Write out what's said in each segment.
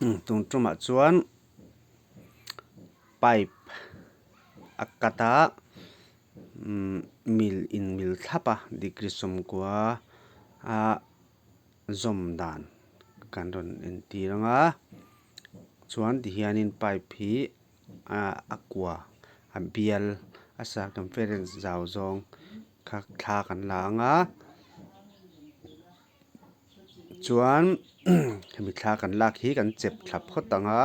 Tun tumah chuan pipe a cut a mil in mil thlap a degree sawmkua a zawm dan kan rawn entir ang a chuan tihianin pipe hi a kua a bial a circumference zau zawng kha thla kan la ang a. Chuan hemi thla kan lak hi kan chep thla phawt ang a.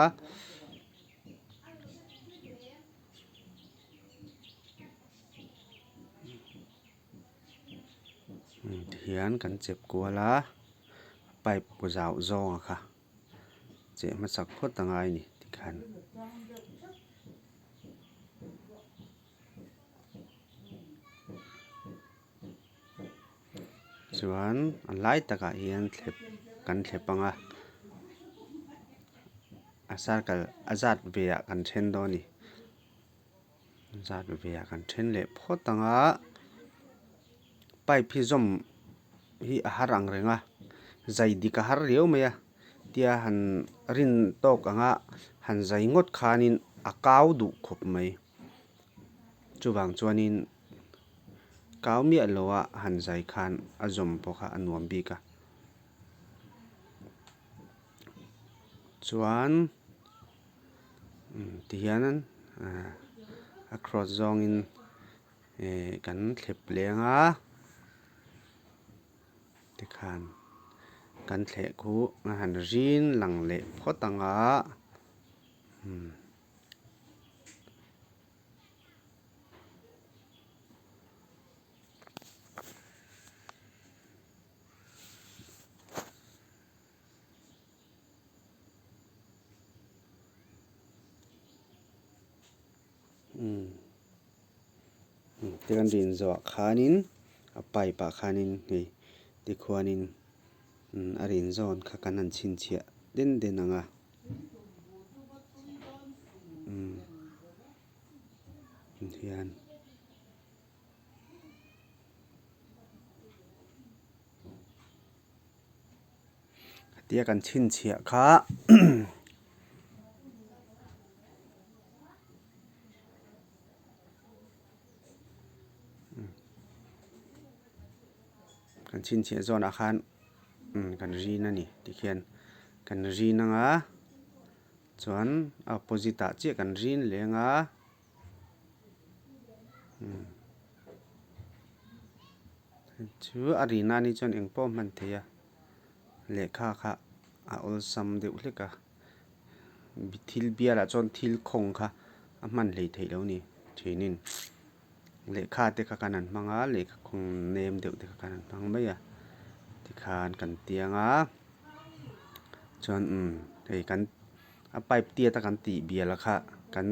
Tihian kan chep kual a pipe zauh zawng a kha cheh hmasak phawt a ngai a ni tikhan. Chuan a lai takah hian thlep kan thlep ang a a circle a zat ve ah kan then dawn a ni zat ve ah kan then leh phawt ang a pipe hi zawm hi a har ang reng a zai dik a har riau mai a tia han rin tawk ang a han zai ngawt khanin a kau duh khawp mai. Chuvang chuanin kau miah loa han zai khan a zawm pawh kha a nuam bik a. Chuan tihian a cross zawngin kan thlep leng a tikhan kan thleh khu a han rin lang leh phawt ang a. Ti kan rin zawh ah khanin a pipe ah khanin hei tikhuanin a rin zawn kha kan han chhinchhiah den den ang a. Hian tia kan chhinchhiah kha kan chhinchhiah zawnah khan kan rin a ni tikhian kan rin ang a chuan a opposite ah chiah kan rin leh ang a chu a rin a nih chuan eng pawh a hman theih a lehkha kha a awlsam deuh hlek a thil bialah chuan thil khawng kha a hman hleih theih loh a ni thinin. Lehkha te kha kan han hmang a lehkha khawng nem deuh te kha kan han hmang mai a tikhan kan tiang a chuan umm hei kan a pipe tiat a kan tih bial kha kan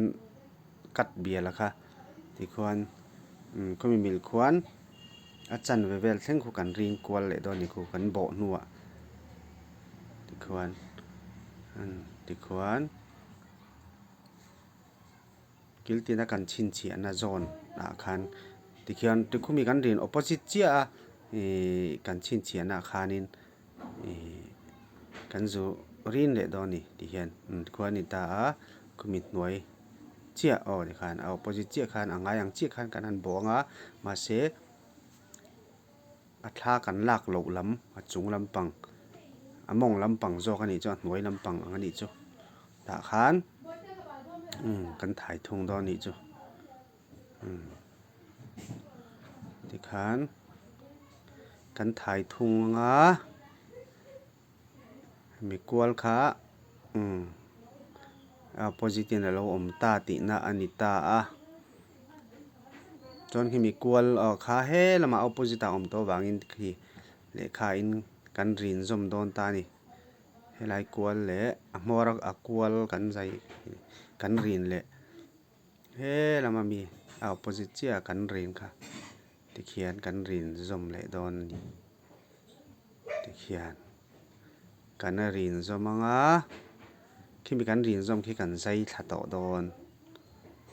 cut bial kha tikhuan umm khawmi mil khuan a chanve vel thleng khu kan ring kual leh dawn a ni khu kan bawh hnuah tikhuan tikhuan. Kil tina kan chhinchhiahna zawn ah khan tikhian tikhumi kan rin opposite chiah a ihh kan chhinchhiahna ah khanin ihh kan zu rin leh dawn a ni tihian tikhuan a ni ta a khumi hnuai chiah aw tikhan a opposite chiah khan a ngai ang chiah khan kan han bawh ang a mahse a thla kan lak loh lam a chung lampang a mawng lampang zawk a nih chu a hnuai lampang ang a nih chu tah khan umm kan thai thung dawn a nih chu umm tikhan kan thai thung ang a hemi kual kha umm a opposite in alo awm ta tihna a ni ta a chuan khimi kual aw kha he lamah opposite ah a awm tawh avangin khi lehkha in kan rin zawm dawn ta a ni helai kual leh a hmawr a kual kan zai kan rin leh he lama mi a opposite chiah a kan rin kha tikhian kan rin zawm leh dawn a ni tikhian kan rin zawm ang a khimi kan rin zawm khi kan zai thla tawh dawn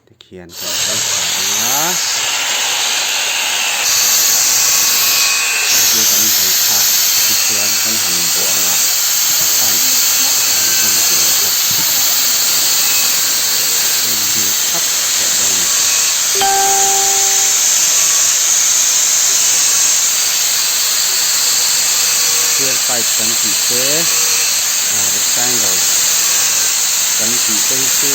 tikhian kan zai thla ang a tikhian kan zai thla tichuan kan han bawh ang a a pipe kan zawm tur. Mahse rectangle kan tih te hi chu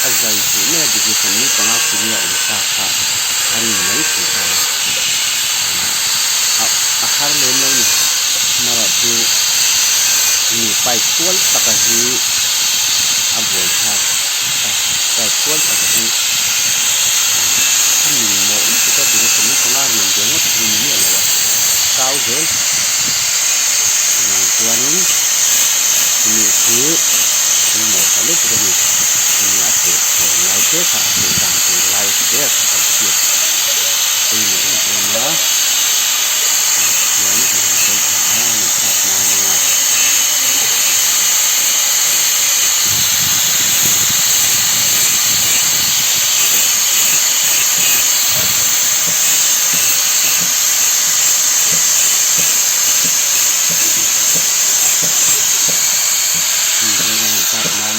a zai theih mai a degree 45 chini a awm sa kha a rin mai thei ta a, a har lem lo a ni. Amaherawhchu mi pipe kual taka hi a buaithlak a, pipe kual taka hi a mil mawh lutuk a degree 45 rin ve ngawt hi ni miah lo a, kau zel. Chuvang chuanin chumi chu pawimawh ta lutuk a ni. Chumi a teh chhawng lai te kha a teh dan tur lai te kha kan hriat pawimawh em em a. Tihian an han sawi tha a, an han thlak mam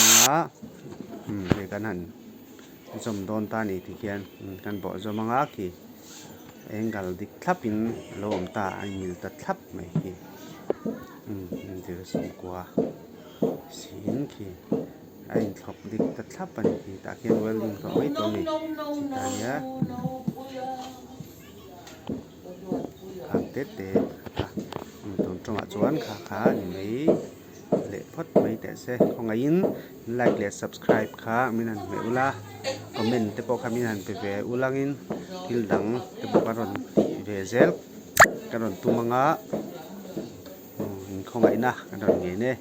ang a. Hei kan han zawm dawn ta a ni tikhian kan bawh zawm anga khi angle dik thlap in a lo awm ta a inmil ta thlap mai khi indir sawmkua siin khi a inthlawk dik ta thlap a ni khi tah khian welding tawh mai tur a ni tah hian. Khang te te a tun tawngah chuan kha kha a ni mai leh phawt mai teh se khawngaihin like leh subscribe kha min han hmeh ula comment te pawh kha min han pe ve ulangin thil dang te pawh ka rawn tih ve zel ka rawn tum anga inkhawngaihna ka rawn ngen e.